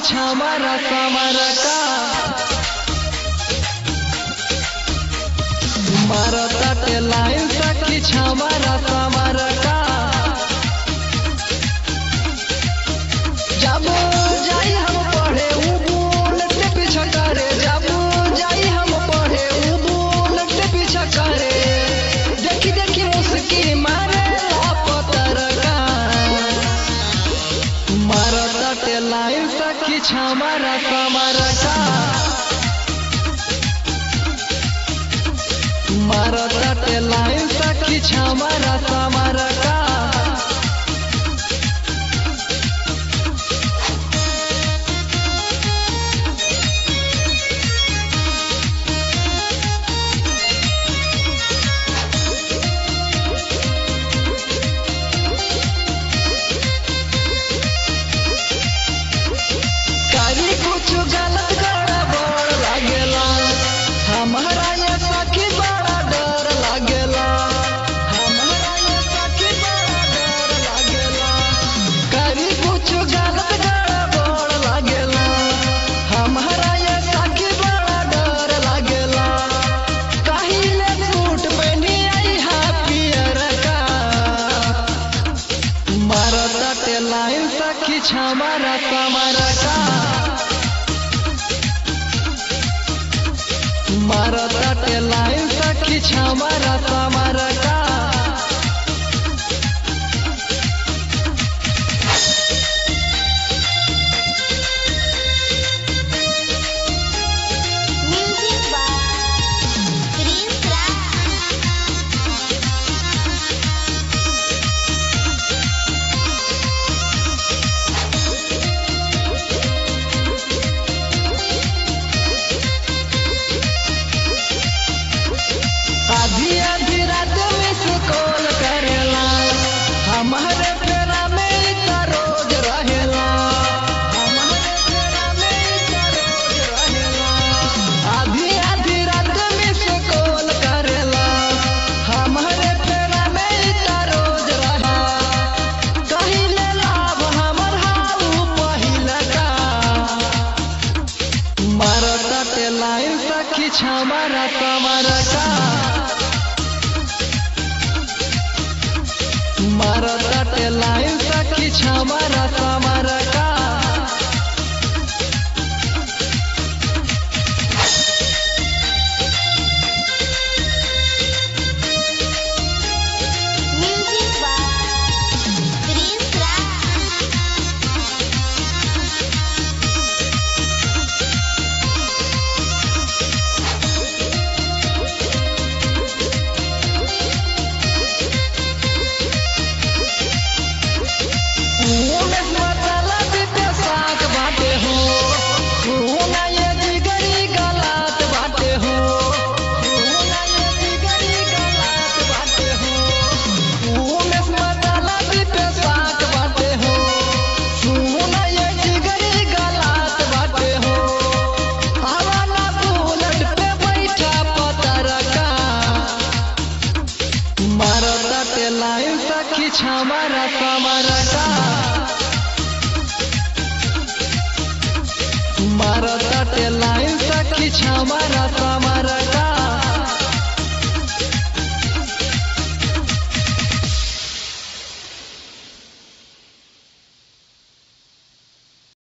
छामरा समर का मारता लाइन सखी छामरा समर का। जब जाई हम पढ़े उ बुलेट से पीछा करे, जब जाई हम पढ़े उ बुलेट से पीछा करे, देखी देखी मुस्की मारे पतर का। मारता लाइन सखी छामरा समर का। मारता लाइन सखी छामरा समर का। करी कुछ गलत गड़बड़ लागेला, हमारा ये सखी बड़ा डर लागेला, हमारा ये सखी बड़ा डर लागेला। करी कुछ गलत गड़बड़ लागेला, हमारा ये सखी बड़ा डर लागेला। काहिले सूट पहनी आई हा पियर का। मारता लाइन सखी छामरा समर का। मारता लाइन सखी छामरा समर का। Music by Prince Raj. आधी आधी रात मिस कॉल करेला, हमारे फेरा में इतना रोज रहेला, हमारे फेरा में इतना रोज रहेला। आधी आधी रात मिस कॉल करेला, हमारे फेरा में इतना रोज रहेला। कहिले लाभ हमर हाउ पहिला का। मारता लाइन सखी छामरा समर का। मारता लाइन सखी छामरा समर का। Music by Prince Raj. Umesh मतलब पेशाक बाटे हो, सोना ये जिगरी गलत बाटे हो, सोना ये जिगरी गलत बाटे हो। उमेश मतलब पेशाक बाटे हो, सोना ये जिगरी गलत बाटे हो। हवाला बुलेट पे बैठा पतर का। मारता लाइन सखी छामरा समर का। मारता लाइन सखी छामरा समर।